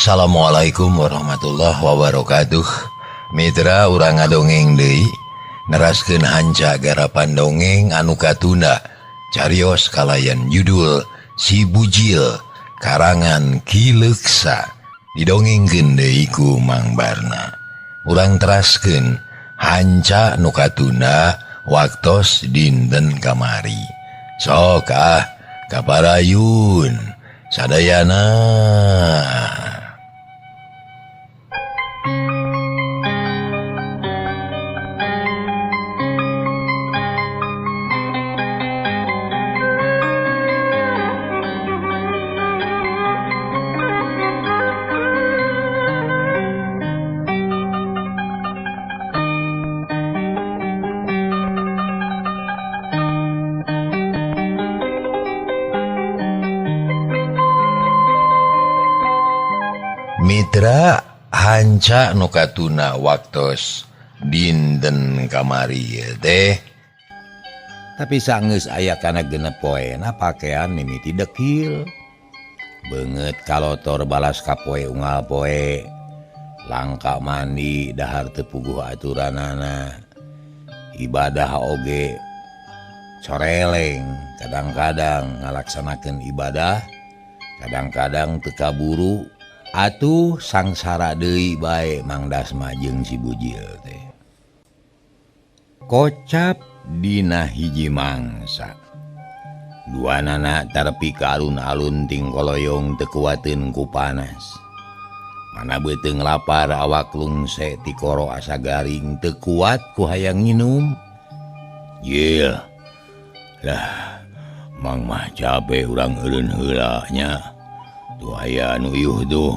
Assalamualaikum warahmatullahi wabarakatuh. Mitra urang ngadongeng deui neraskeun hanca garapan dongeng anu katunda carios kalayan judul Si Bujil karangan Ki Leuksa didongengkeun deui ku Mang Barna. Urang teraskeun hanca nu katunda waktos dinten kamari. Sok ah kaparayun sadayana. Mitra hanca nu katuna waktos dinten kamari teh. Tapi sanggeus aya kana genep poena pakean mimiti dekil. Beungeut kalotor balas ka poe unggal poe. Langka mandi dahar teu puguh aturanana. Ibadah oge coreleng, kadang-kadang ngalaksanakeun ibadah, kadang-kadang teu kaburu. Atuh sangsara deui bae Mang Dasma jeung si Bujil teh. Kocap dina hiji mangsa. Duanana tarpi ka alun-alun tingkoloyong teu kuateun ku panas. Mana beuteung lapar awak lungse tikoro asa garing teu kuat ku hayang nginum. Yeuh. Lah, Mang mah cape urang eureun heula nya. Tuh aya nu iuh tuh.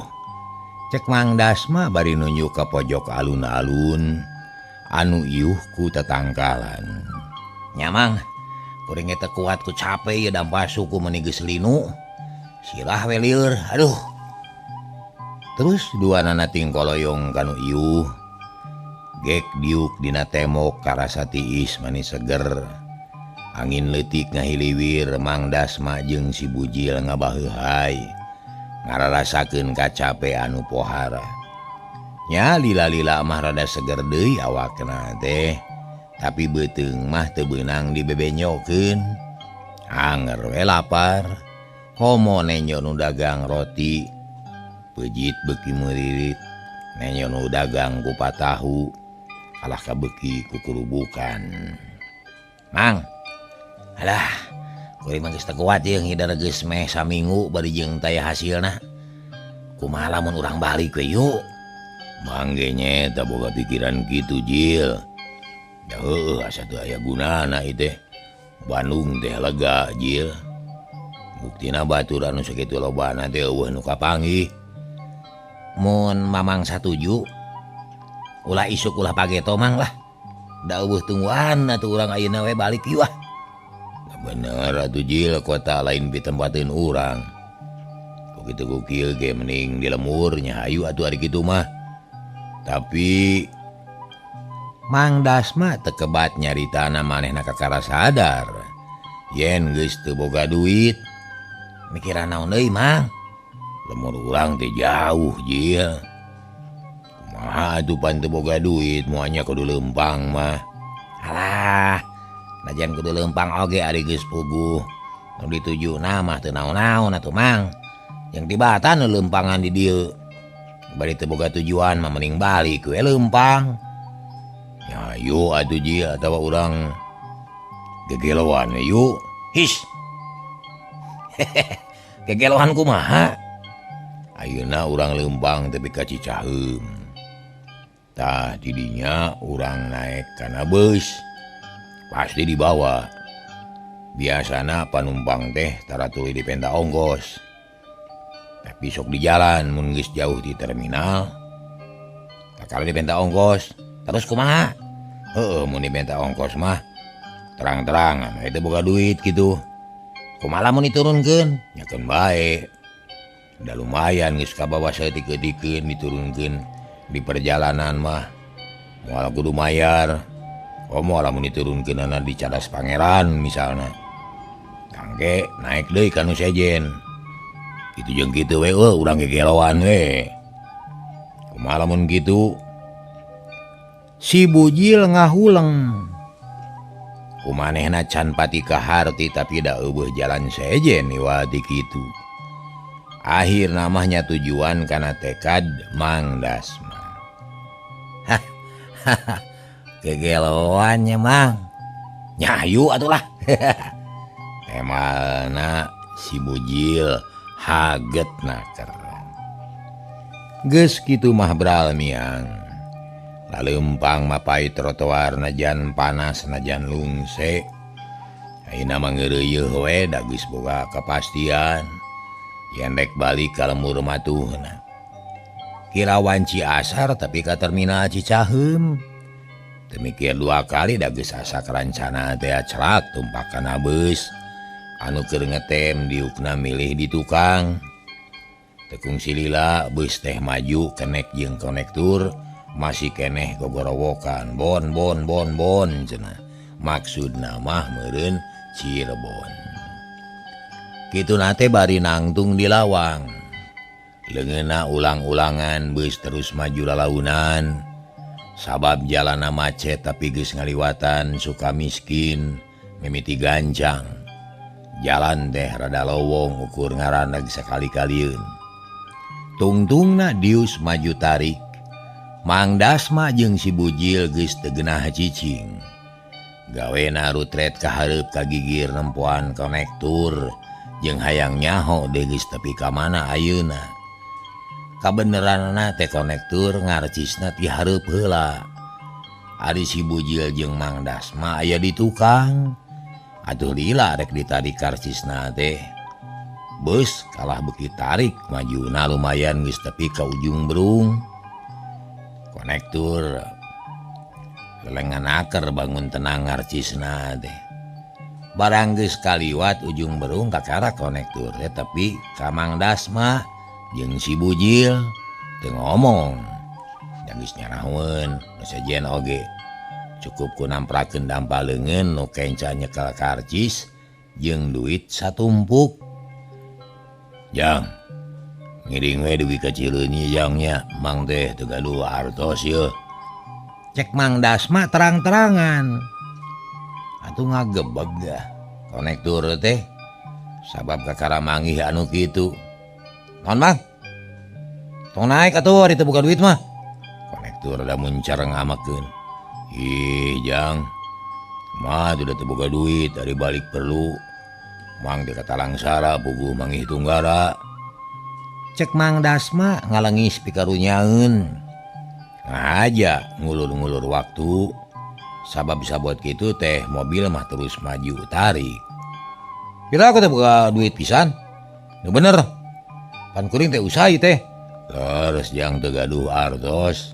Cek Mang Dasma bari nunjuk ka pojok alun-alun anu iuh ku tetangkalan. Nya Mang, kuring teh kuat ku cape ieu dampa suku meuni geus linu. Silah we lieur, aduh. Terus duanana tingkoloyong kanu iuh. Gek diuk dina temok karasa tiis manis seger. Angin leutik ngahiliwir Mang Dasma jeung si Bujil ngabaheuhai. Ngararasakeun kacape anu pohara. Nya lila-lila mah rada seger deui awakna teh, tapi beuteung mah teu beunang dibebenyokeun. Anger we lapar. Komo nenjo nu dagang roti, peujit beuki meuririt. Nenjo nu dagang kupat tahu, kalah kabeuki ku kurubukan. Mang, alah. Kuring mah geus teu kuat jeung hidar geus meh saminggu bari jeung taya hasilna. Kumaha lamun urang balik we yuk? Mang ge nya eta boga pikiran kitu Jil. Da heueuh asa teu aya gunana ieu teh. Bandung teh lega Jil. Buktina batur anu sakitu lobana teh eueuh nu kapanggih. Mun Mamang satuju, ulah isuk ulah pageto Mang lah. Da eueuh tungguan atuh urang ayeuna we balik ieu ah. Bener atuh Jil, kota lain pitempateun urang. Ku kitu ku kieu ge mending di lemurnya hayu atuh ari kitu mah. Tapi Mang Dasma teu kebat nyaritana manehna kakara sadar yen geus teu boga duit. Mikiran naon deui Mang? Lemur urang teh jauh Jil. Kumaha atuh pan teu boga duit moalnya kudu leumpang mah. Alah, najan kudu leumpang oge ari geus puguh. Nu ditujuna mah teu naon-naon atuh Mang. Yang tibatan nu leumpangan di dieu. Bari teu boga tujuan mah mending balik we leumpang. Ya ayo atuh Jil atawa urang gegeloan we yuk. His. Gegeloan kumaha? Ayeuna urang leumpang tepi ka Cicaheum. Tah tidinya urang naek kana beus. Pasti dibawa. Biasana panumpang teh tara tuluy dipenta ongkos. Tapi sok di jalan mun geus jauh di terminal. Kakara dipenta ongkos, terus kumaha? Heueuh mun dipenta ongkos mah terang-terangan we teu boga duit kitu. Kumaha lamun diturunkeun? Nyakeun bae. Da lumayan geus kabawa saeutik-eutikeun diturunkeun di perjalanan mah. Moal kudu mayar. Komo lamun diturunkeunana di Cadas Pangeran misalna. Tangke naik deui ka nu sejen. Kitu jeung kitu we eueuh urang gegeloan we. Kumaha lamun kitu? Si Bujil ngahuleng. Kumanehna can pati kaharti tapi da eueuh jalan sejen iwati kitu. Akhir namanya tujuan kana tekad Mang Dasma. Hahaha, kegeloannya Mang. Nyayu atulah. Emalna si Bujil haget nakeran. Geus kitu mah bral miang. Laleumpang mapai trotoar najan panas najan lungse. Ayeuna mah ngeureuyeuh we da geus boga kapastian. Yen rek balik ka lembur matuhna. Kira wanci asar tapi ka terminal Cicaheum. Teu mikir dua kali da geus asak rancana teh cerak tumpak kana beus. Anu keur ngetem diukna milih di tukang. Tekung silila beus teh maju kenek jeung konektur masih keneh gogorowokan bon bon bon bon cenah. Maksudna mah meureun Cirebon. Kituna teh bari nangtung di lawang. Leungeunna ulang-ulangan beus terus maju lalaunan. Sabab jalana macet tapi geus ngaliwatan suka miskin mimiti gancang. Jalan teh rada lowong ukur ngaraneg sakali-kalieun. Tungtungna dius maju tarik. Mang Dasma jeung si Bujil geus teu geunah cicing. Gawena rutret ka hareup ka gigir nempoan konektur jeung hayang nyaho deui geus tepi ka mana ayeuna. Kabeneranna teh konektur ngarcisna ti hareup heula. Ari si Bujil jeung Mang Dasma aya di tukang. Atuh lila rek ditarik karcisna teh. Beus kalah beuki tarik majuna lumayan geus tepi ka ujung berung. Konektur lelengan aker bangun tenang ngarcisna teh. Barang geus kaliwat ujung berung kakara konektur teh tepi ka Mang Dasma jeung si Bujil teu ngomong. Da geus nyarahoeun nu sejen oge. Cukup ku namprakeun dampal leungeun nu kenca nyekel karcis jeung duit satumpuk. Jang, ngiring we dugi ka Cileunyi jang nya, Mang teh teu gaduh artos yeuh. Cek Mang Dasma terang-terangan. Atuh ngagebeg dah konektur teh sabab kakara manggih anu kitu. Naon Mang? Tong naik atuh ari teu boga duit mah. Konektur da muncar ngamakeun. Ih Jang, mah sudah teu boga duit ari balik perlu. Mang di Katalangsara puguh manggih tunggara. Cek Mang Dasma ngalengis pikarunyaeun. Ngahaja ngulur-ngulur waktu. Sabab bisa buat kitu teh mobil mah terus maju tarik. Kira aku teh boga duit pisan. Nu bener. Pan kuring teh usai teh. Terus jang teu gaduh artos.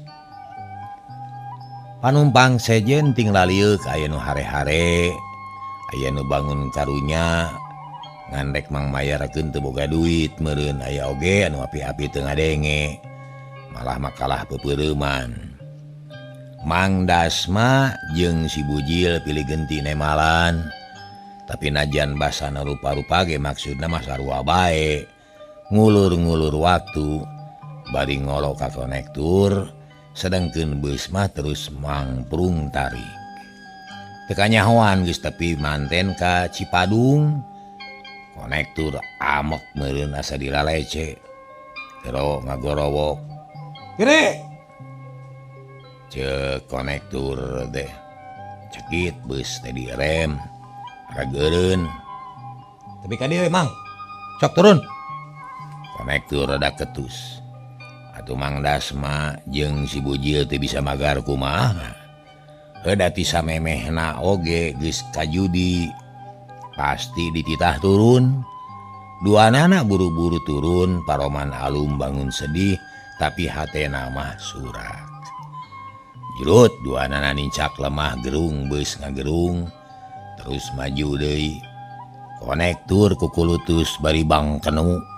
Panumpang sejen ting lalieuk aya nu hare-hare, aya nu bangun karunya, ngan rek mang mayarkeun teu boga duit meureun aya oge anu api-api teu ngadenge. Malah makalah peupeureuman. Mang Dasma jeung si Bujil pilih genti nemalan. Tapi najan basana rupa-rupa ge maksudna mah sarua bae. Ngulur-ngulur waktu bari ngolok ka konektur. Sedangkeun beus mah terus mangprung tarik. Teu kanyahoan geus tepi manten ka Cipadung. Konektur amek meureun asa dilalece. Tero ngagorowok. Gede. Ceuk konektur teh. Cekit beus teh direm. Rageureun. Tapi ka dieu Mang. Sok turun. Konektur rada ketus. Atuh Mang Dasma jeung si Bujil teu bisa magar kumaha. Heuda ti samemehna oge geus kajudi. Pasti dititah turun. Duanana buru-buru turun, paroman alum bangun sedih tapi hatena mah surak. Jerut duanana nincak lemah gerung beus ngagerung terus maju deui. Konektur kukulutus bari bangkenu.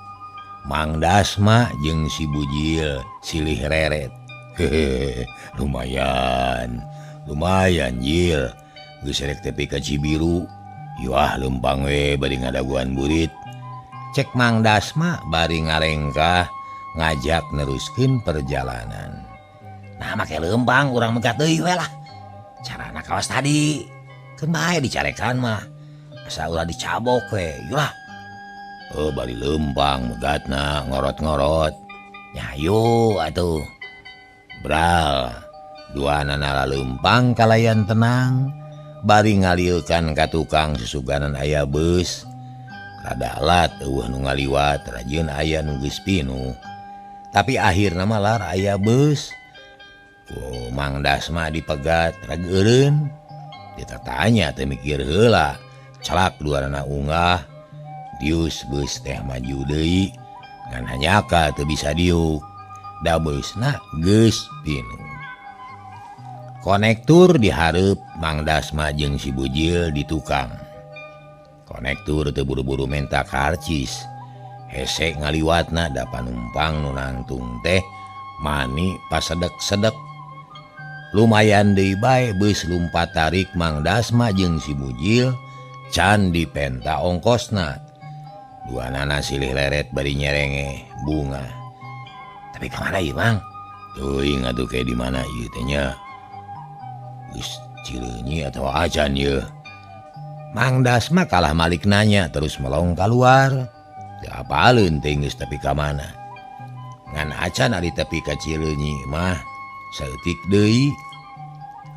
Mang Dasma jeung si Bujil silih reret. Hehe, lumayan. Lumayan Jil. Geus rek tepi ka Cibiru. Yuah leumpang we bari ngadaguan burit. Cek Mang Dasma bari ngarengkah Ngajak neruskeun perjalanan. Nah make leumpang urang megat deui we lah. Carana kawas tadi. Keun bae dicarekan mah. Asa ulah dicabok we. Yulah. Oh bari leumpang megatna ngorot-ngorot. Nya hayu atuh. Bral. Duanana leumpang kalayan tenang. Bari ngalieukan ka tukang susuganan aya beus. Rada alat eueuh nu ngaliwat rajin aya nu geus pinuh. Tapi akhirna mah lar aya beus. Ku Mang Dasma dipegat rag eureun. Ditatanya teu mikir heula. Celak duanana unggah. Dius beus teh maju deui. Ngan hanyaka teu bisa diuk. Da beusna geus pinuh. Konektur dihareup Mang Dasma jeung si Bujil di tukang. Konektur teu buru-buru menta karcis. Hese ngaliwatna da panumpang nu nangtung teh mani pasedek-sedek. Lumayan deui bae beus lumpat tarik Mang Dasma jeung si Bujil can dipenta ongkosna. Duanana silih leret bari nyerenge bunga. Tapi ka mana ieu Mang? Teuing atuh kayak di mana ieu teh nya. Geus Cileunyi atawa acan ieu. Mang Dasma kalah malik nanya terus melong kaluar. Teu apaleun teh geus tepi ka mana. Ngan acan ari tepi ka Cileunyi mah saeutik deui.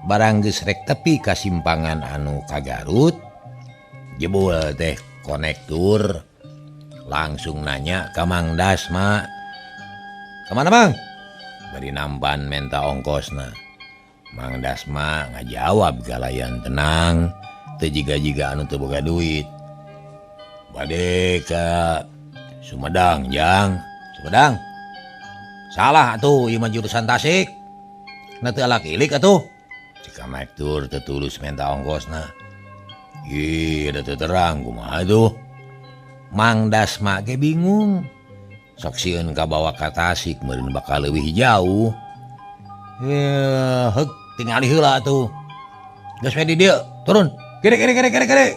Barang geus rek tepi ka simpangan anu ka Garut, jebul teh konektur langsung nanya ka Mang Dasma. Ka mana Mang? Bari nampan menta ongkosna. Mang Dasma ngajawab galayan tenang, teu jiga-jiga anu teu boga duit. Bade ka Sumedang, Jang. Sumedang. Salah atuh ieu mah jurusan Tasik. Na teu alak ilik atuh. Cik konektur teu tulus menta ongkosna. Ih, da teu terang kumaha tuh. Mang Dasma ge bingung. Sok sieun kabawa ka Tasik meureun bakal leuwih jauh. Heug tingali heula atuh. Geus we di dieu, turun. Kiri kiri kiri kiri kiri.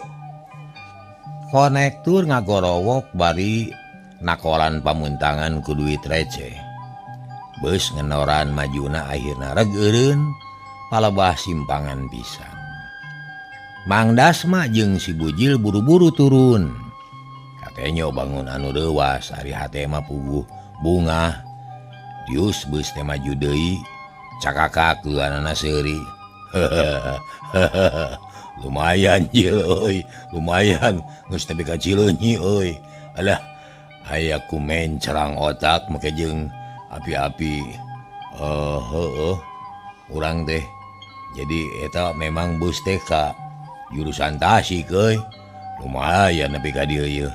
Konektur ngagorowok bari nakolan pamuntangan ku duit receh. Beus ngenoran majuna akhirna reg eureun palebah simpangan pisan. Mang Dasma jeung si Bujil buru-buru turun. Katenyo bangun anu reuwas ari hate mah puguh bungah. Dius beus teh maju deui cakakak duanana seuri. Lumayan jil euy, lumayan geus tepi ka Cileunyi euy. Alah, aya ku mencerang otak make jeung api-api. Heueuh urang teh. Jadi eta memang bus teh ka jurusan Tasik euy. Lumayan nepi ka dieu ieu.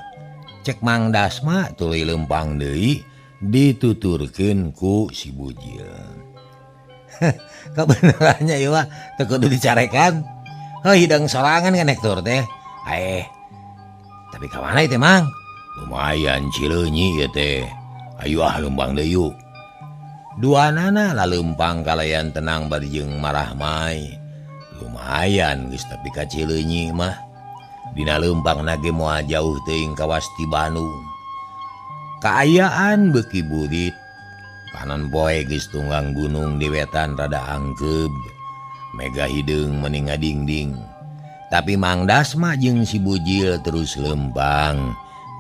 Cek Mang Dasma tuluy leumpang deui dituturkeun ku si Bujil. Kebenarannya ieu mah teu kudu dicarekan. Heuh hidang sorangan konektur teh. Tapi ka mana ieu teh Mang? Lumayan Cileunyi ieu teh. Ayo ah leumpang deui yuk. Duanana laleumpang kalayan tenang bari jeung marahmai. Lumayan geus tepi ka Cileunyi mah. Dina leumpangna ge moal jauh teuing kawas ti Bandung. Kaayaan beuki burit. Panon poe geus tunggang gunung di wetan rada angkeub. Mega hideung meni ngadingding. Tapi Mang Dasma jeung si Bujil terus leumpang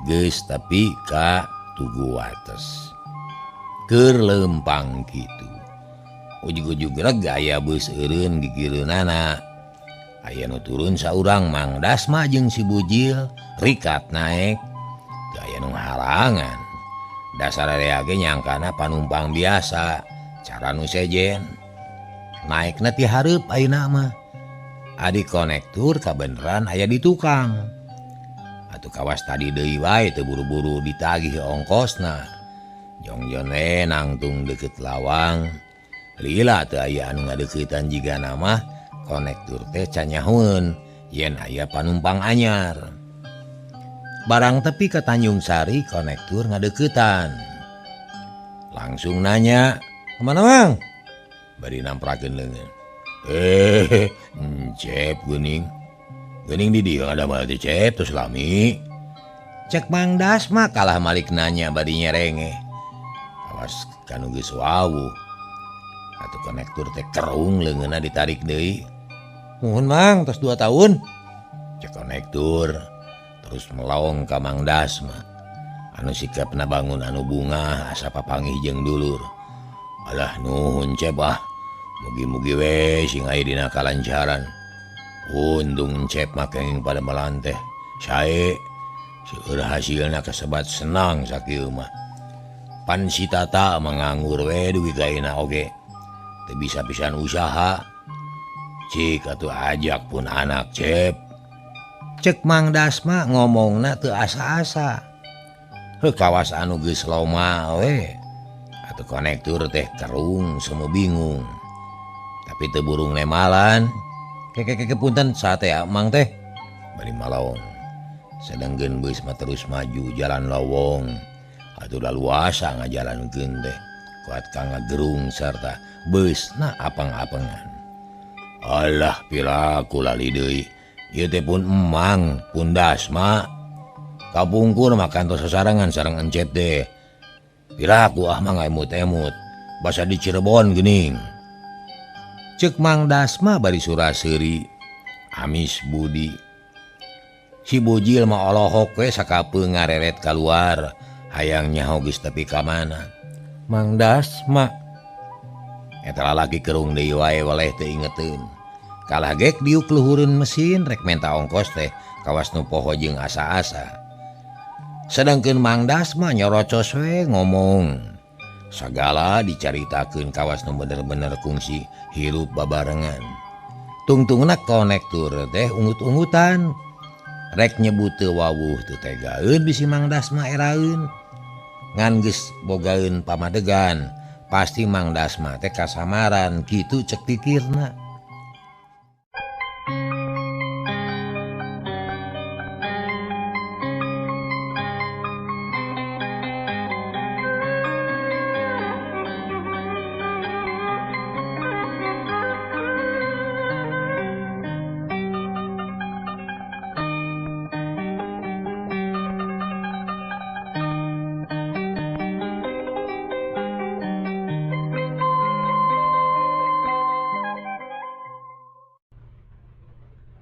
geus tepi ka Tugu Wates. Keur leumpang kitu. Ujug-ujug reg aya beus eureun gigireunana. Aya nu turun saurang Mang Dasma jeung si Bujil rikat naek. Teu aya nu ngahalangan. Dasar area ge nyangkana panumpang biasa, cara nu sejen. Naekna ti hareup ayeuna mah. Adi konektur kabeneran aya di tukang. Atuh kawas tadi deui wae teu buru-buru ditagih ongkosna. Jongjon we nangtung deukeut lawang. Lila teu aya anu ngadeuketan jigana mah konektur teh canyahueun yen aya panumpang anyar. Barang tepi ke Tanjung Sari konektur ngadeuketan. Langsung nanya, "Kemana Mang?" Bari namprakeun leungeun. Cep geuning. Geuning di dieu ada mah teh cep tos lami. Cek Mang Dasma kalah malik nanya bari nyerenge. Kawas kanu geus wawuh. Atuh konektur teh kerung leungeunna ditarik deui. Nuhun Mang, tos 2 tahun. Cek konektur terus melong ka Mang Dasma. Anu sikapna bangun anu bungah asa papanggih jeung dulur. Alah nuhun Cep ah. Mugi-mugi we sing aya dina kalancaran. Untung Cep mah kenging pada melanteh. Sae seueur hasilna kasebat senang sakieu mah. Pan si Tata manganggur we dugi ka ayeuna oge. Teu bisa pisan usaha. Cik atuh ajak pun anak Cep. Cek Mang Dasma ngomongna teu asa-asa. Heuh kawas anu geus loma we. Atuh konektur teh kerung semua bingung. Tapi teu burung nemalan. Keke punten sate Mang teh. Bari malaong. Sedengkeun beus mah terus maju jalan lowong. Atuh laluasa ngajalankeun teh. Kuat ka ngagerung sarta beusna apang-apangan. Alah piraku lali deui. Ieu teh pun emang pun Dasma. Kapungkur mah kantos sasarengan sareng Encep teh. Piraku ah mah ngaemut-emut. Basa di Cirebon geuning. Cek Mang Dasma bari suraseuri. Amis budi. Si Bujil mah olohok we sakapeung ngareret kaluar. Hayang nyaho geus tepi ka mana. Mang Dasma eta lalaki kerung deui wae waleh teu ingeteun. Kalah gek diuk luhureun mesin rek menta ongkos teh kawas nu poho jeung asa-asa. Sedangkeun Mang Dasma nyorocos we ngomong. Sagala dicaritakeun kawas nu bener-bener kungsi hirup babarengan. Tungtungna konektur teh ungut-ungutan. Rek nyebut teu wawuh teu tegaeun bisi Mang Dasma eraeun. Ngan geus bogaeun pamadegan, pasti Mang Dasma teh kasamaran kitu cek pikirna.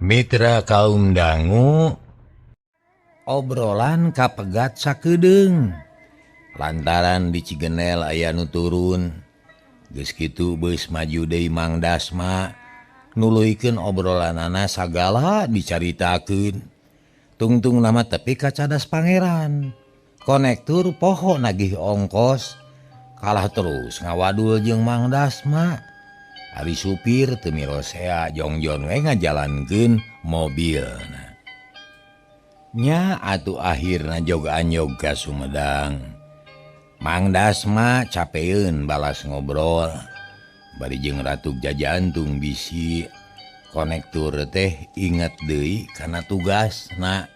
Mitra kaum dangu, obrolan kapegat sakedeung. Lantaran di Cigenel aya nu turun. Geus kitu beus maju deui Mang Dasma nuluykeun obrolanana sagala dicaritakeun. Tungtung nama tepi ka Cadas Pangeran. Konektur poho nagih ongkos, kalah terus ngawadul jeung Mang Dasma. Ari supir teu mirosea jongjon we ngajalankeun mobilna. Nya atuh akhirna jog anyog ka Sumedang. Mang Dasma capeun balas ngobrol. Bari jeung Ratu jajantung bisi. Konektur teh inget deui kana tugasna,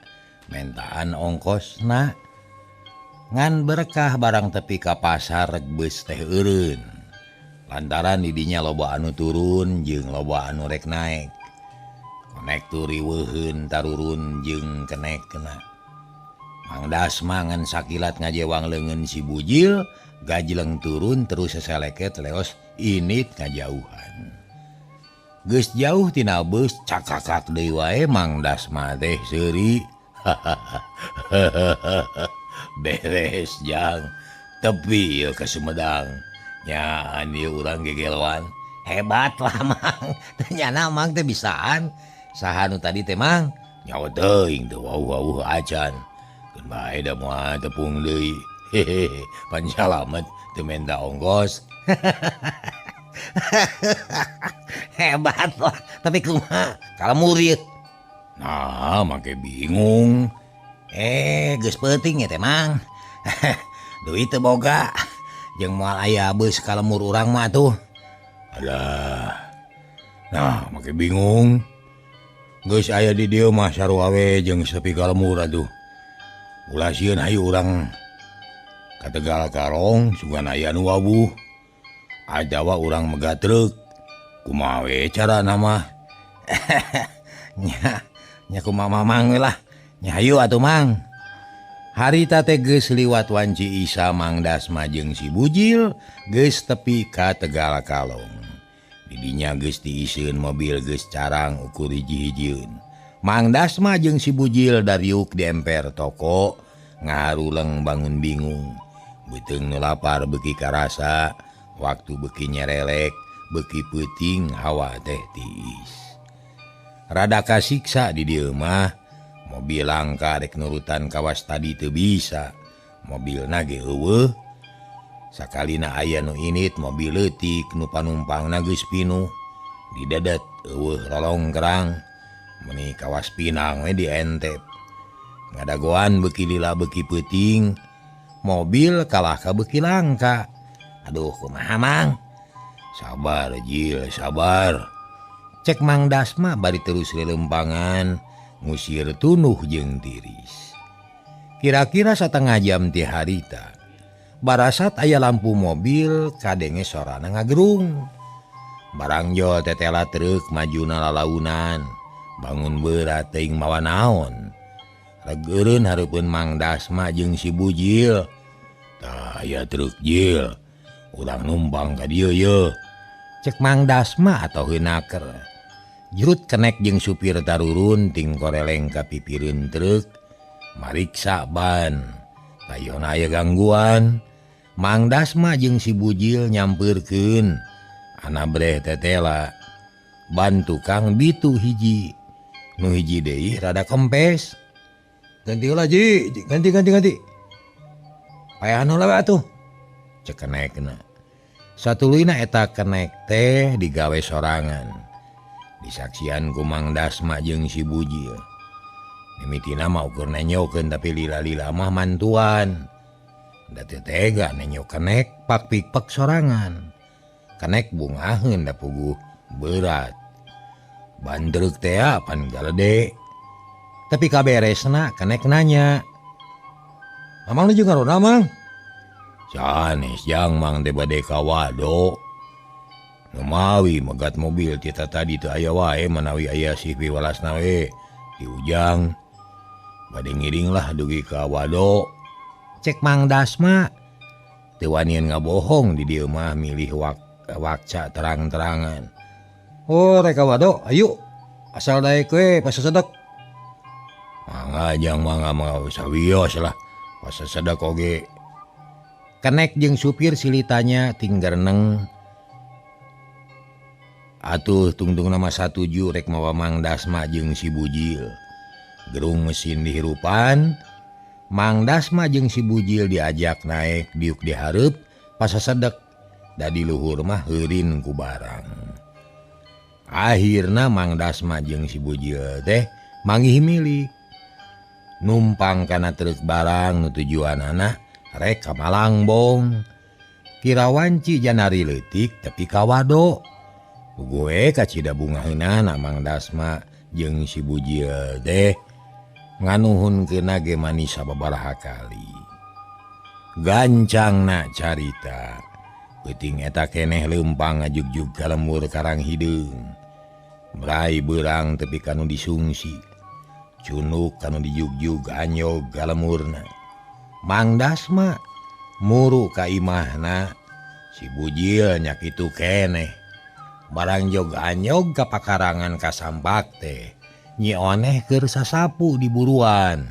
mentaan ongkosna. Ngan berkah barang tepi ka pasar rek beus teh eureun. Lantaran didinya loba anu turun jeung loba anu rek naek. Konektur riweuheun tarurun jeung kenek-kena. Mang Dasma ngan sakilat ngajewang leungeun si Bujil, gajleng turun terus seseleket leos init ngajauhan. Geus jauh tina beus cakakak deui wae Mang Dasma teh seuri. Beres jang, tepi ieu ka Sumedang. Nyaan ieu urang gegelwan. Hebat lah Mang. Nyana Mang teh bisaan. Saha nu tadi teh Mang? Nyawa teuing teu wawuh-wawuh acan. Keun bae da moal tepung deui. Hehehe, pan salamet teu menta ongkos. Hebat lah, tapi kumaha kalau murid. Nah, make bingung. Geus peuting ya teh Mang. Duit teu boga. Jeung moal aya beus ka lemur urang mah atuh. Alah. Nah, make bingung. Geus aya di dieu mah sarua we jeung sepi ka lemur atuh. Ulah sieun hayu urang ka Tegal Karong sugan aya nu wawuh. Ajawa urang megat truk. Kumaha we carana mah? Nya, nya kumaha Mamang we lah. Nya hayu atuh Mang. Harita teh geus liwat wanci Isa Mang Dasma jeung si Bujil geus tepi ka Tegal Kalong. Didinya geus diisieun mobil geus carang ukur hiji-hijieun. Mang Dasma jeung si Bujil dariuk di emper toko ngaruleng bangun bingung. Beuteung nu lapar beuki karasa, waktu beuki nyerelek, beuki peuting hawa teh tiis. Rada kasiksa di dieu mah. Mobil langka rek nurutan kawas tadi teu bisa. Mobilna ge eueuh. Sakalina aya nu init mobil leutik nu panumpangna geus pinuh. Didedet eueuh rolongkrang. Meuni kawas Pinang we dientep. Ngadagoan beuki lila beuki peuting. Mobil kalah ka beuki langka. Aduh kumaha Mang? Sabar Jil, sabar. Cek Mang Dasma bari terus lelempangan. Ngusir tunuh jeung tiris. Kira-kira satengah jam ti harita. Barasat aya lampu mobil kadenge sorana ngagerung. Barang jol tetela truk majuna lalaunan. Bangun berat teuing mawa naon. Regeureun hareupeun Mang Dasma jeung si Bujil. Tah aya truk Jil. Urang numpang ka dieu ye. Cek Mang Dasma atau heunaker. Jurut kenek jeung supir tarurun ting koreleng ka pipireun truk mariksa ban. Tayona aya gangguan. Mang Dasma jeung si Bujil nyampeurkeun anabreh tetela. Ban tukang bitu hiji. Nu hiji deui rada kempes. Ganti heula Ji, ganti ganti ganti. Payahan heula we atuh. Cek kenekna. Satuluyna eta kenek teh digawe sorangan. Disaksian ku Mang Dasma jeung si Bujil. Mimitina mah ukur nenyokeun tapi lila-lila mah mantuan. Da teu tega nenyo kenek pak pikpek sorangan. Kenek bungaheun da puguh berat. Ban truk teh pan galede. Tapi kaberesna kenek nanya. Amang nu jeung ngaronda Mang? Sanes jang Mang teh bade ka Wado. Mawi megat mobil kita tadi teu aya wae manawi aya sih piwalasna we di Ujang bade ngiring lah dugi ka Wado. Cek Mang Dasma teu wanian ngabohong di dieu mah milih wakca terang-terangan. Oh rek ka Wado ayo asal daek we pasasedek. Mangga jang mangga mangga sawios lah pasasedek oge. Kenek jeung supir silitanya tinggal neng. Atuh tungtung nama satuju rek mawa Mang Dasma jeung si Bujil. Gerung mesin dihirupan, Mang Dasma jeung si Bujil diajak naik diuk dihareup pasasedek da di luhur mah heurin ku barang. Akhirna Mang Dasma jeung si Bujil teh manggih milik. Numpang kana truk barang nu tujuanana rek ka Malangbong. Kira wanci janari leutik tepi ka Wado. Gue kacida bungaheunana Mang Dasma jeung si Bujil teh nganuhunkeunna ge manis sababaraha kali. Gancangna carita. Peuting eta keneh leumpang ngajugjug ka lembur karang hideung. Brai beurang tepi ka nu disungsi. Cunuk ka nu dijugjug anyog ka lemurna. Mang Dasma muru ka imahna, si Bujil nya kitu keneh. Barang jog anyog ka pakarangan kasampak teh Nyi Oneh keur sasapu di buruan.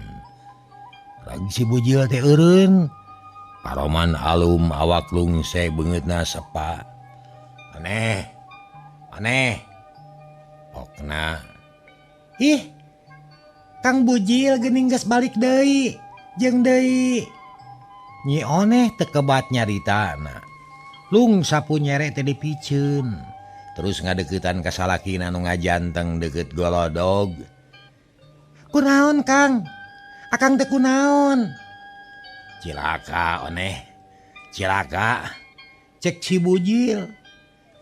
Rag si Bujil teh eureun. Paroman alum awak lungse beungeutna sepa. Aneh. Aneh. Pokna. Ih. Kang Bujil geuning geus balik deui. Jeung deui. Nyi Oneh teu kebat nyaritana. Lung sapu nyere teh dipiceun. Terus ngadeukeutan ka salakina nu ngajanteng deukeut golodog. Kunaon Kang? Akang teh kunaon? Cilaka Oneh. Cilaka. Cek si Bujil.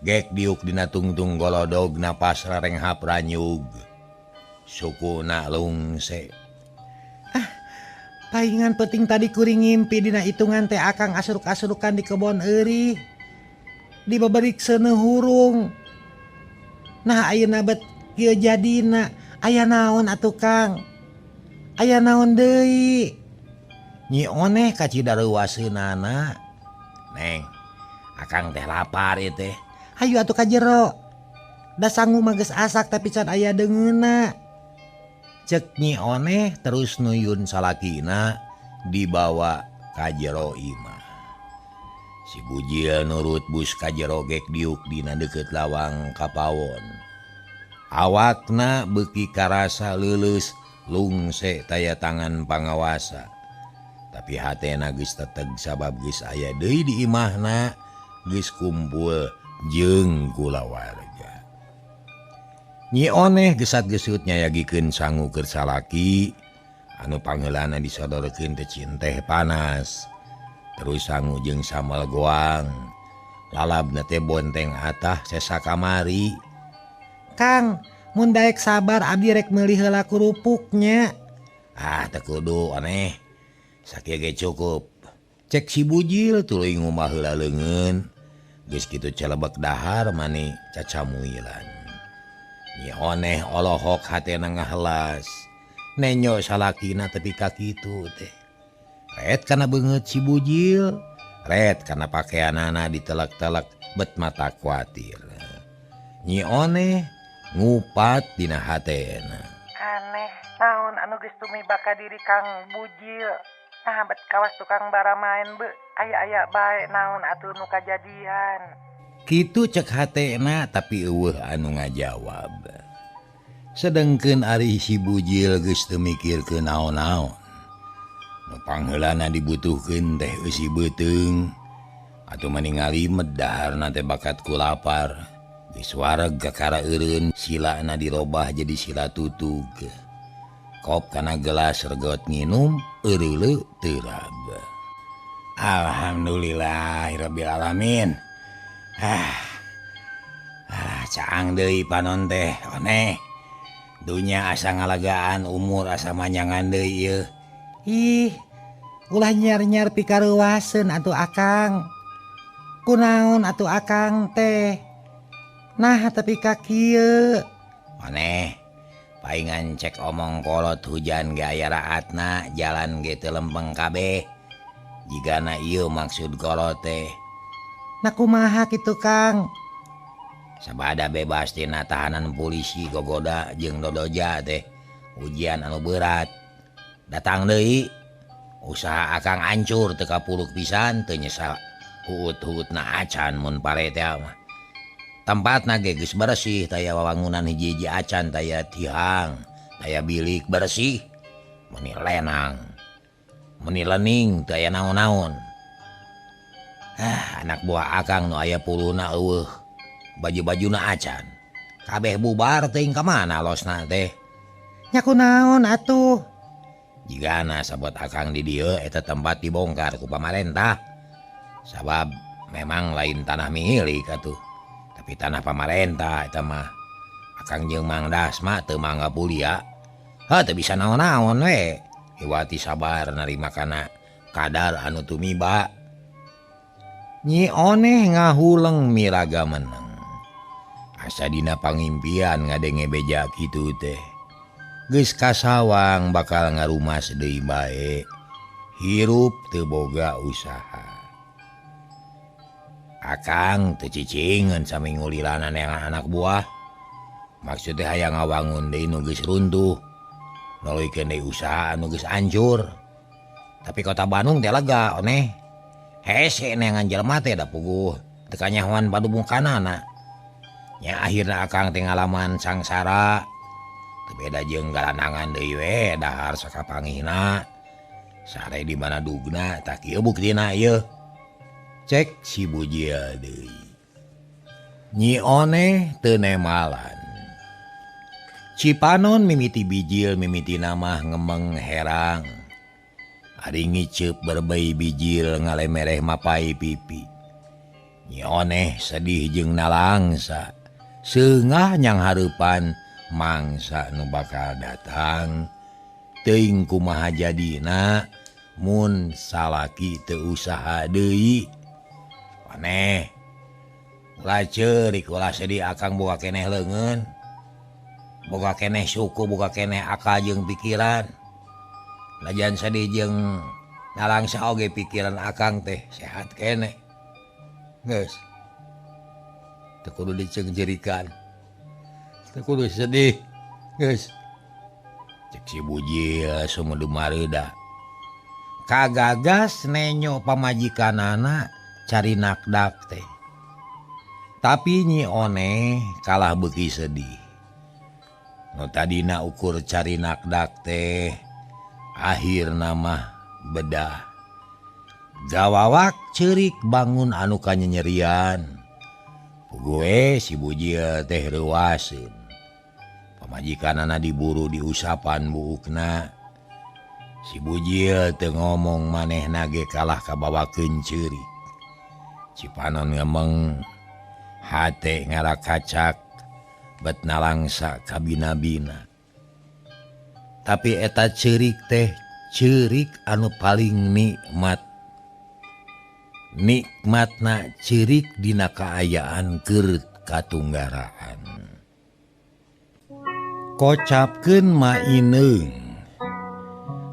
Gek diuk dina tungtung golodog napas rarenghap ranyug. Sukuna lungse. Ah, paingan peuting tadi kuring ngimpi dina hitungan teh akang asuruk-asurukan di kebon eurih. Dibeberik seuneuh hurung. Nah ayeuna bet kieu jadina aya naon atuh Kang? Aya naon deui? Nyi Oneh kacida reuwaseunana. Neng, akang teh lapar ieu teh. Hayu atuh ka jero. Da sangu mah geus asak tapi can aya deungeunna. Cek Nyi Oneh terus nuyun salakina dibawa ka jero imah. Si Bujil nurut bus ka jero gek diuk dina deukeut lawang kapawon. Awakna beuki karasa leuleus lungse taya tangan pangawasa. Tapi hatena geus teteg sabab geus aya deui di imahna, geus kumpul jeung kulawarga. Nyi Oneh gesat-gesut nyayagikeun sangu keur salaki anu pangheulana disodorkeun teh cinteh panas. Terus sangu jeung sambal goang. Lalabna teh bonteng atah sesa kamari. Kang, mun daek sabar abdi rek meuli heula kerupuknya. Ah, teu kudu Oneh. Sakieu ge cukup. Cek si Bujil tuluy ngumah heula leungeun. Geus kitu celebek dahar mani cacamuilan. Nyi Oneh olohok hatena ngahelas. Nenyo salakina tepi ka kitu teh. Ret kana beungeut si Bujil, ret kana pakeanana ditelek-telek bet mata kuatir. Nyi Oneh ngupat dina hatena. Aneh, naon anu geus tumiba ka diri Kang Bujil. Nah, bet kawas tukang baramaen be, aya-aya bae naon atuh nu kajadian. Kitu cek hatena tapi eueuh anu ngajawab. Sedengkeun ari si Bujil geus teu mikirkeun naon-naon. Nu pangheulana dibutuhkeun teh eusi beuteung atuh maningali medaharna teh bakat ku lapar. Geus wareg kakara eureun silana dirobah jadi sila tutug. Kop kana gelas regot nginum eureuleu teu rab. Alhamdulillahirabbil alamin. Caang deui panon teh Oneh. Dunya asa ngalagaan umur asa manjangan deui ieu. Ih, ulah nyar-nyar pikareuwaseun atuh akang. Kunaon atuh akang teh? Nah, tapi ka kieu. Oneh, paingan cek omong kolot hujan ge aya raatna, jalan ge teu lempeng kabeh. Jigana ieu maksud kolot teh. Nah kumaha kitu Kang? Sabada bebas tina tahanan polisi gogoda jeung dodoja teh. Ujian anu berat. Datang deui usaha akang hancur teu kapuluk pisan teu nyesal. Huut-huutna acan mun pare teh mah. Tempatna ge geus bersih taya wawangunan hiji-hiji acan taya tihang, taya bilik bersih. Meuni lenang. Meuni lening teu aya naon-naon. Anak buah akang nu aya puluhna eueuh. Baju-bajuna acan. Kabeh bubar teuing ka mana losna teh. Nya kunaon atuh? Jigana sabot akang di dieu eta tempat dibongkar ku pamarentah. Sabab memang lain tanah milik atuh. Tapi tanah pamarentah eta mah. Akang jeung Mang Dasma teu mangga pulia. Heuh teu bisa naon-naon we. Iwati sabar narima kana kadar anu tumiba. Nyi Oneh ngahuleng miraga meneng. Asa dina pangimpian ngadenge beja kitu teh. Geus kasawang bakal ngarumas deui bae. Hirup teu boga usaha. Akang teu cicingeun sami ngulilana neangan anak buah. Maksud teh hayang ngawangun deui nu geus runtuh. Nuluykeun deui usaha anu geus hancur. Tapi kota Bandung teh lega Oneh. Hese neangan jelema teh da puguh teu kanyahoan padumukanana. Nya akhirna akang teh ngalaman sangsara. Teu beda jeung galanangan deui we dahar sakapangihna. Sare di mana dugna tah kieu buktina ieu. Cek si Bujil deui. Nyi Oneh teu nemalan. Cipanon mimiti bijil mimiti namah ngemeng herang. Ari ngiceup berbei bijil ngalemereh mapai pipi. Nyi Oneh sedih jeung nalangsa. Seungah nyang hareupan mangsa nu bakal datang. Teuing kumaha jadina mun salaki teu usaha deui. Oneh, ulah ceurik ulah sedih akang boga keneh leungeun. Boga keneh suku, boga keneh akal jeung pikiran. Najan sedih jeung Nalangsa oge pikiran akang teh sehat keneh. Geus. Teu kudu dicengjerikan. Teu kudu sedih. Geus. Cek si Bujil sumudu mareuda. Kagagas nenyo pamajikanana cari nakdak teh. Tapi Nyi Oneh kalah beuki sedih. Nu tadina ukur cari nakdak teh akhirna mah bedah. Gawawak ceurik bangun anu kanyenyerian. Puguh si Bujil teh reuaseun. Pamajikanana diburu diusapan buukna. Si Bujil teu ngomong manehna ge kalah kabawakeun ceurik. Cipanon ngemeng, hate ngarakacak, bet nalangsa kabina-bina. Tapi eta ceurik teh ceurik anu paling nikmat. Nikmatna ceurik dina kaayaan keur katunggaraan. Kocapkeun Ma Ineung.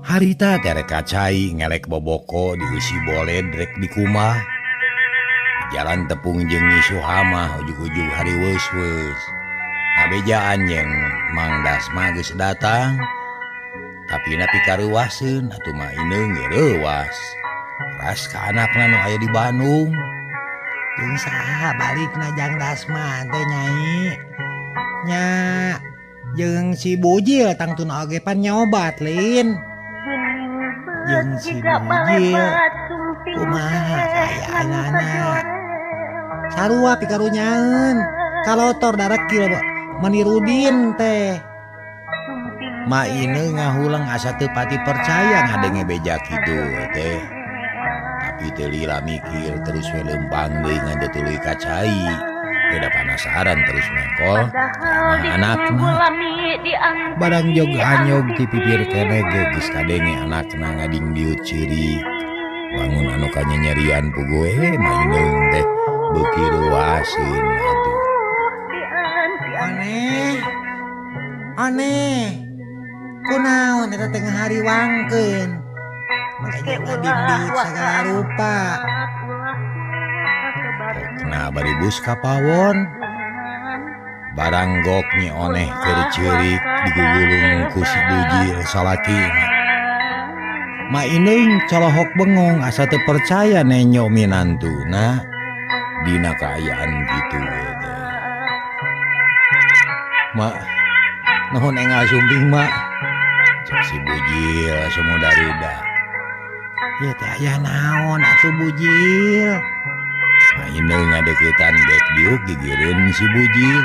Harita terek kacai ngelek boboko dieusi boled rek dikumah. Jalan tepung jeung Nyi Suhamah ujug-ujug hari weus-weus. Ngabejaan jeung Mang Dasma geus datang. Tapi na pikareuwaseun atuh Ma Ineung ge reuwas. Ras ka anakna nu aya di Bandung. Jeung saha balikna Jang Dasma teh Nyai? Nya jeung si Bujil tangtuna oge pan nyobat lin. Jeung si Bujil kumaha kaayaanana. Sarua pikarunyaeun kalotor darekil menirudin teh. Ma Ineung ngahulang asa teu pati percaya ngadenge beja kitu teh. Tapi teu lila mikir terus we leumpang deui ngan teu tuluy ka cai. Beda panasaran terus mengkol ka anakna. Barang jog anyog ti pipir keneh ge geus kadenge anakna ngadingdiut ceurik. Bangun anu kanyenyerian puguh Ma Ineung teh beuki reuaseun atuh. Aneh. Aneh. Kunaon eta teh ngahariwangkeun. Makanya ngadingdiut sagala rupa. Nah bari bus ka pawon. Barang gok Nyi Oneh keur ceurik digugulung ku si Bujil salakina. Ma Ineung colohok bengong asa teu percaya nenyo minantuna dina kaayaan kitu teh. Ma, nuhun enggal sumping ma. Cek si Bujil sumudarida. Ieu teh aya naon atuh Bujil? Ma Ineung ngadeuketan dek diuk gigireun si Bujil.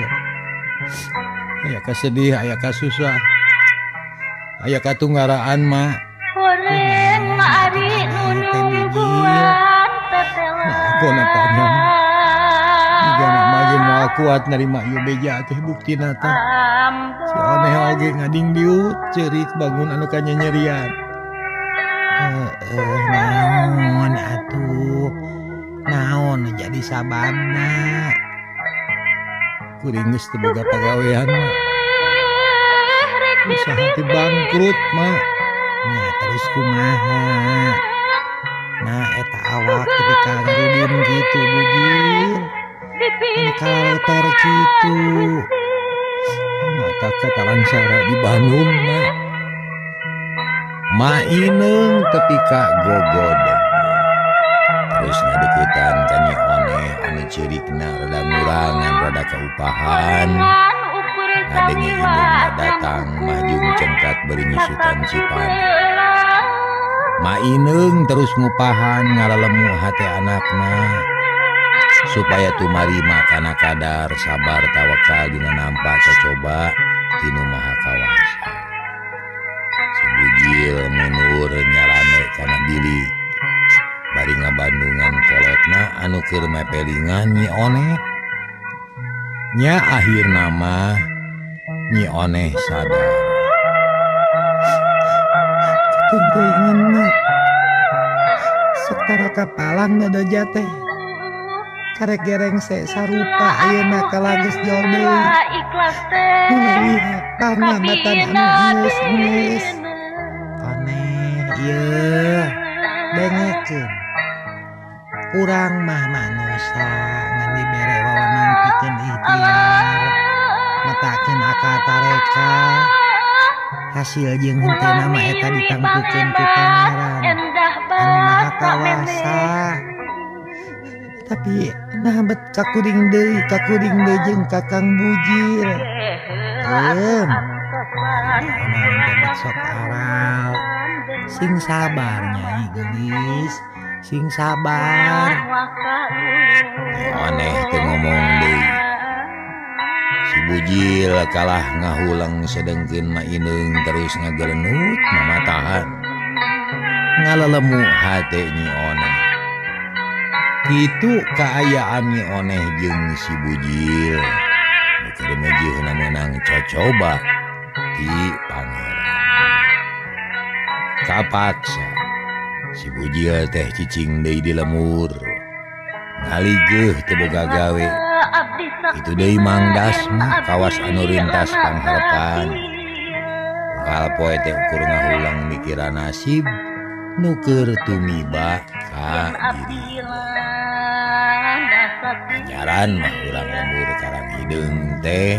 Aya kasedih, aya kasusah, aya katunggaraan ma. Nah, kona panjang. Jiga mah ge moal kuat narima ieu beja teh buktina teh. Si Oneh oge ngadingdiut ceurik bangun anu kanyenyerian. Heeh, naon atuh? Naon jadi sababna? Kuring geus teu boga pagawean mah. Usaha teh bangkrut mah. Nya terus kumaha? Nah eta awak tepi ka ngarudin kitu Bujil. Ini kalotor kitu. Mata katalangsara di Bandung mah. Ma Ineung tepi ka gogodeg. Terus ngadeukeutan ka Nyi Oneh anu ceurikna rada ngurangan rada kaupahan. Ngadenge indungna datang mahjung cengkat bari nyusutan cipan. Ma Ineung terus ngupahan ngalalemu hate anakna supaya tumarima kana kadar sabar tawakal dina nampa cocoba tinu Maha Kawasa. Si Bujil mundur nyalane kana bilik bari ngabandungan kolotna anu keur mepelingan Nyi Oneh. Nya akhirna mah Nyi Oneh sadar. Ketentingan setara kapalang doja teh. Karek gereng se sarupa ayeuna kalagus jauh deui. Meuli pangamatan anu geus-geus. Oneh ieu. Dengekeun. Urang mah manusa ngan dibere wewenang pikeun ikhtiar. Metakeun akal tareka. Hasil jeung henteu mah eta ditangtukeun ku Pangeran Anu Maha Kawasa. Tapi nah bet kakuring deui jeung Kakang Bujil. Sok aral. Sing sabar Nyai geulis, sing sabar. Aneh teu ngomong deui. Si Bujil kalah ngahulang sedengkeun Ma Ineng terus ngagelenut mamatahan. Ngalelemu hate Nyi Oneh. Kitu kaayaan Nyi Oneh jeung si Bujil. Nu keur meujeuhna meunang cocoba ti pangeran. Kapaksa si Bujil teh cicing deui di lemur. Ngaligeuh teu boga gawe. Itu deui Mang Dasma kawas anu rintas pangharepan. Unggal poe teh ukur ngahulang mikiran nasib nu keur tumiba ka diri. Anyaran mah urang lembur Karang Hideung teh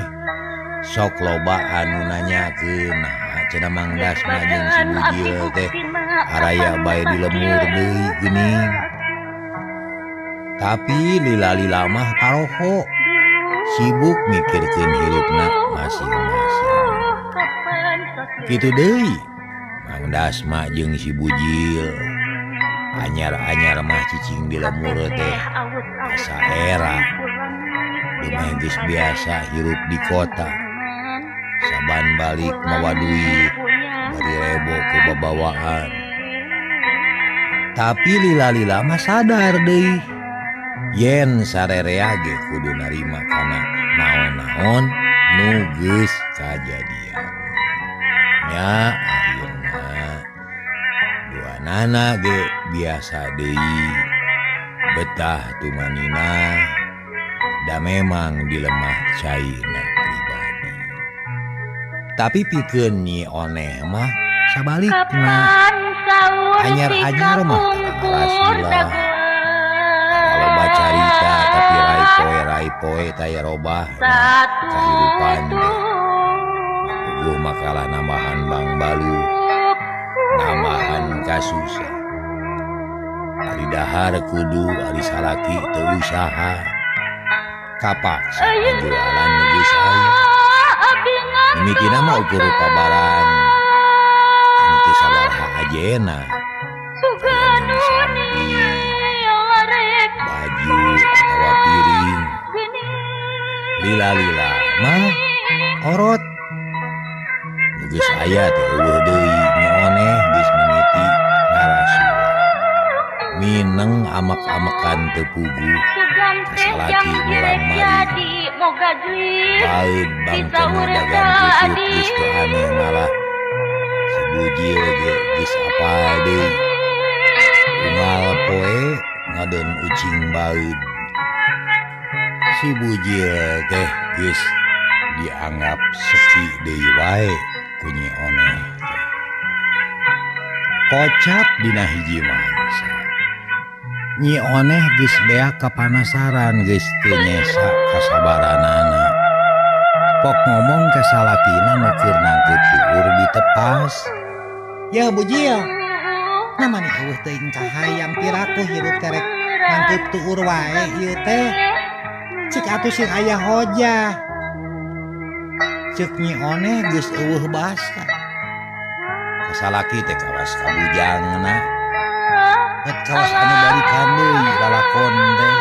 sok loba anu nanyakeun nah cenah Mang Dasma jeung si Bujil teh araya bae di lemur deui geuning. Tapi lila-lila mah paroho sibuk mikirkeun hirupna masing-masing. Kitu deui Mang Dasma jeung si Bujil anyar-anyar mah cicing di lemur teh asa era dumeh geus biasa hirup di kota. Saban balik mawa duit bari rebo ku babawaan. Tapi lila-lila mah sadar deui yen sarerea ge kudu narima kana naon-naon nu geus kajadian. Nya akhirna duanana ge biasa deui betah tumanina da memang di lemah caina pribadi. Tapi pikeun Nyi Oneh mah sabalikna anyar-anyar mah tararasulah. Loba carita tapi rai poe taya robah kahirupan teh. Puguh makalah nambahan bang balu, nambahan kasusah. Ari dahar kudu ari salaki teu usaha. Kapaksa jualan geus aya. Mimitina mah ukur rupa barang anu teu sabaraha ajena. Baju atawa piring lila-lila mah orot nu geus aya teh eueuh deui Nyi Oneh geus mimiti ngarasula mineng amek-amekan teu puguh kasalaki mulang mari baeud bangkena dagang tutut geus teu aneh malah si Bujil ge geus apal deui unggal poe ngadon ucing baeud. Si Bujil teh geus dianggap sepi deui wae ku Nyi Oneh teh. Kocap dina hiji mangsa. Nyi Oneh geus beak kapanasaran geus teu nyesa kasabaranana. Pok ngomong ka salakina nu keur nangkeup tuur ditepas. Ya Bujil, namanya eueuh teuing kahayang piraku hirup terek nangkeup tuur wae ieu teh. Cik atuh sing aya hojah. Ceuk Nyi Oneh geus eueuh basa. Kasalaki teh kawas kabujangna. Bet kawas anu barikan deui lalakon teh.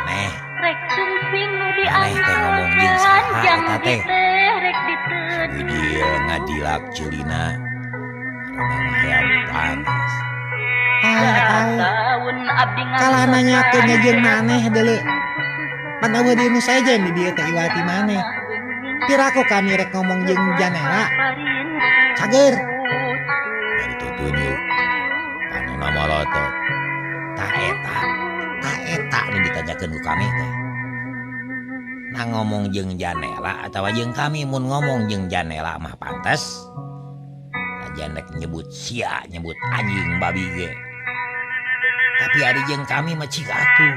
Aneh. Aneh teh ngomong jeung saha eta teh. Si Bujil ngadilak ceulina. Rada panas. Kalah nanyakeun jeung maneh deuleu. Pan eueuh deui nu sejen di dieu teh iwati maneh. Piraku kami rek ngomong jeung Janela. Cager. Bari tutunjuk. Panona molotot. Ta eta nu ditanyakeun ku kami teh. Nah ngomong jeung Janela atawa jeung kami mun ngomong jeung Janela mah pantes. Sanajan rek nyebut sia nyebut anjing babi ge. Tapi ari jeung kami mah cik atuh.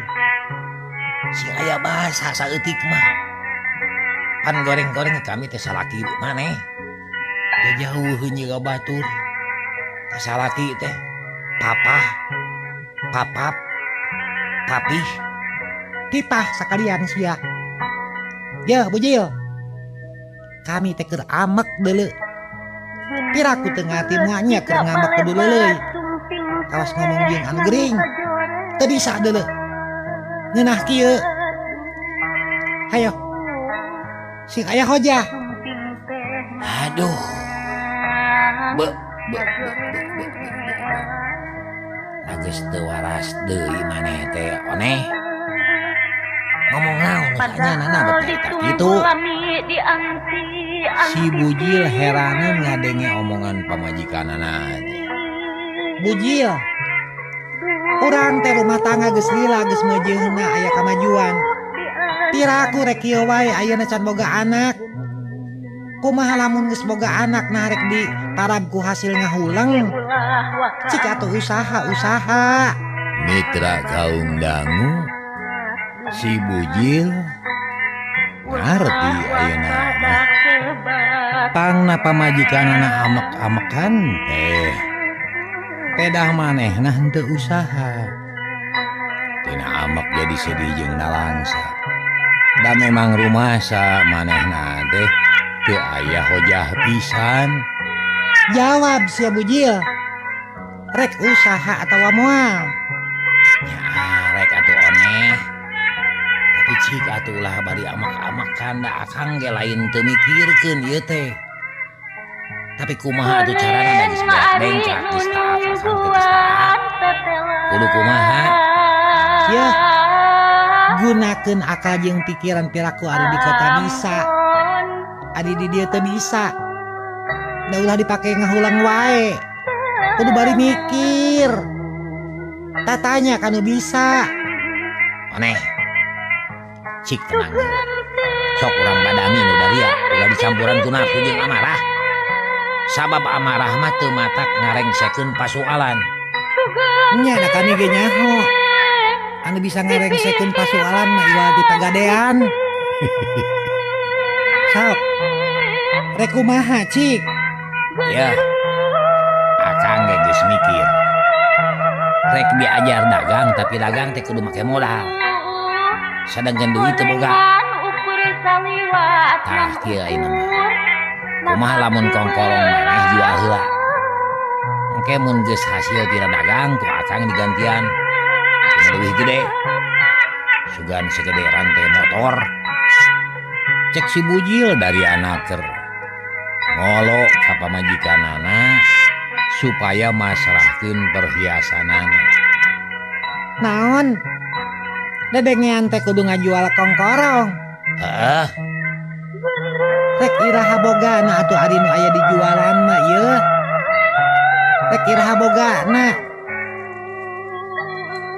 Sing aya bahasa saeutik mah. Pan goreng-goreng kami teh salaki maneh. Jauh juga batur. Salaki teh papah, papap, papih, tipah sekalian sia. Ya Bujil, kami teh keur amek deuleu. Piraku teu ngarti moalnya keur ngamek kudu leuleuy. Kawas ngomong jeung anu gering. Teu bisa deuleu. Ngeunah kieu. Hayo. Sing aya hojah. Aduh. Be be be be be. Geus teu waras deui maneh teh oneh. Ngomong naon nanya bet eta kitu. Si Bujil heraneun ngadenge omongan pamajikanana teh. Bujil, urang teh rumah tangga geus lila geus meujeunna aya kamajuan. Piraku rek kieu wae ayeuna can boga anak. Kumaha lamun geus boga anak nah rek di tarab ku hasil ngahuleng. Cik atuh usaha-usaha. Mitra kaum dangu si Bujil ngarti ayeuna mah. Pangna pamajikanana amek-amekan teh. Pedah manehna henteu usaha. Tina amek jadi sedih jeung nalangsa. Da memang rumasa manehna teh teu aya hojah pisan. Jawab sia Bujil. Rek usaha atawa moal? Nya rek atuh oneh. Tapi cik atuh ulah bari amak-amakan da akang ge lain teu mikirkeun ieu teh. Tapi kumaha atuh carana da geus beak dengkak geus taak akang teh geus taak. Kudu kumaha? Yeuh. Gunakeun akal jeung pikiran piraku ari di kota bisa. Ari di dieu teu bisa. Da ulah dipake ngahulang wae. Kudu bari mikir. Tatanya kanu bisa. Oneh. Cik tenang. Sok urang badangi nu daria, ulah dicampuran ku nafsu jeung amarah. Sabab amarah mah teu matak ngarengsekeun pasualan. Nya da kami ge nyaho. Anu bisa ngarengsekeun pasualan mah iwal di pagadean. Sok. Rek kumaha cik? Ya. Akang ge geus mikir. Rek diajar dagang tapi dagang teh kudu make modal. Sadangkeun duit teu boga. Tah kieu ayeuna mah. Kumaha lamun kongkorong maneh jual heula. Engke mun geus hasil tina dagang ku akang digantian. Cenah leuwih gede. Sugan segede rantai motor. Cek si Bujil dari anaker. Ngolo ka pamajikanana supaya masrahkeun perhiasanana. Naon? Dedengean teh kudu ngajual kongkorong. Heeh. Rek iraha bogana atuh ari nu aya dijualan mah ieu. Rek iraha bogana.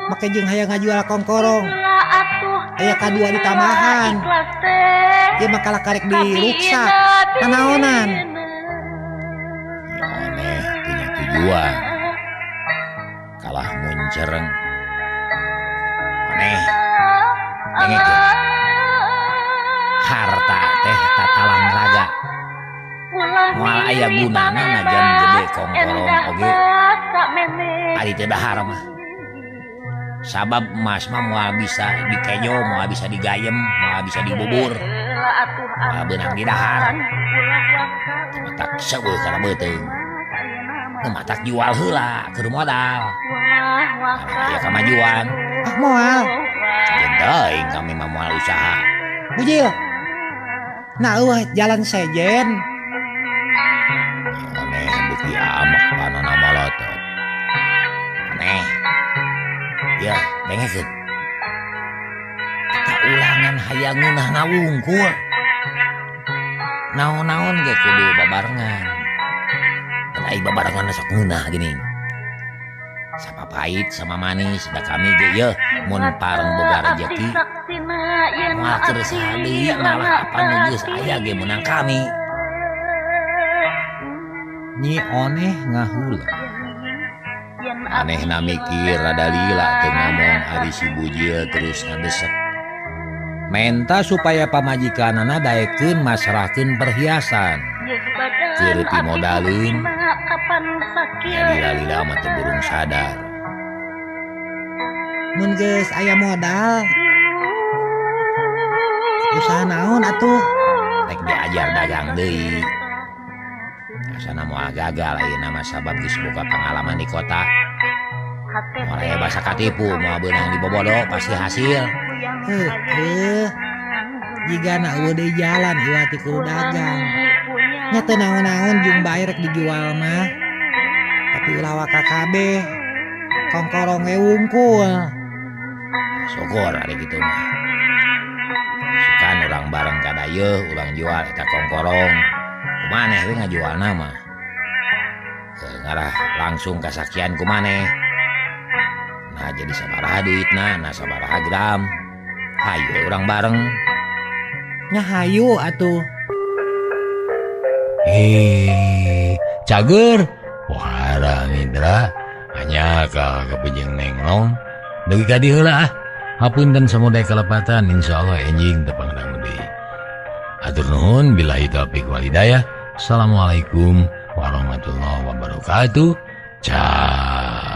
Make jeung hayang ngajual kongkorong. Aya kadua ditambahan. Ieu mah kalah karek diruksak. Nanaonan. Ya aneh punya tujuan. Kalah muncereng. Aneh. Dengekeun. Harta teh tatalang raga. Moal aya gunana najan gede kongkorong oge. Ari teu dahar mah. Sabab emas mah moal bisa dikejo, moal bisa digayem, moal bisa dibubur. Moal beunang di dahar. Matak seueuh kana beuteung. Nu matak jual heula keur modal. Aya kamajuan. Ah moal. Teuing kami mah moal usaha. Bujil. Nah eueuh jalan sejen. Aneh beuki amek panona molotot. Aneh. Ya, dengekeun. Kita ulangan hayang ngeunah ngawungkul. Naon-naon ge kudu babarengan. Dan ai babarengan sok ngeunah geuning. Sapa pahit sama manis da kami ge yeuh mun pareng boga rejeki. Moal keur saha deui malah apa nu geus aya ge meunang kami. Nyi Oneh ngahula. Anehna mikir rada lila teu ngomong ari si Bujil terus ngadesek. Menta supaya pamajikanana daekeun masrahkeun perhiasan. Keur pimodaleun. Nya lila-lila mah teu burung sadar. Mun geus aya modal usaha naon atuh? Rek diajar dagang deui. Asana moal gagal ayeuna mah sabab geus boga pengalaman di kota. Moal aya basa katipu, moal beunang dibobodo pasti hasil. Heuh, jigana eueuh deui jalan iwati kudu dagang. Nya teu naon-naon jeung bae rek dijual mah. Tapi ulah waka kabeh. Kongkorong ge wungkul. Syukur ari kitu mah. Sukan urang bareng ka dayeuh urang jual eta kongkorong. Kumaneh we ngajualna mah. Ngarah langsung kasakian kumaneh. Nah jadi sabaraha duitna, nah sabaraha gram. Hayu urang bareng. Nya hayu atuh. Cager. Wah, Mitra. Hanya ka kapijeng nenglong. Dugi ka dieu heula ah. Hapunten samudaya kalepatan, insyaallah enjing tepang deui. Atur nuhun billahi taufik wal hidayah. Assalamualaikum warahmatullahi wabarakatuh. Ciao.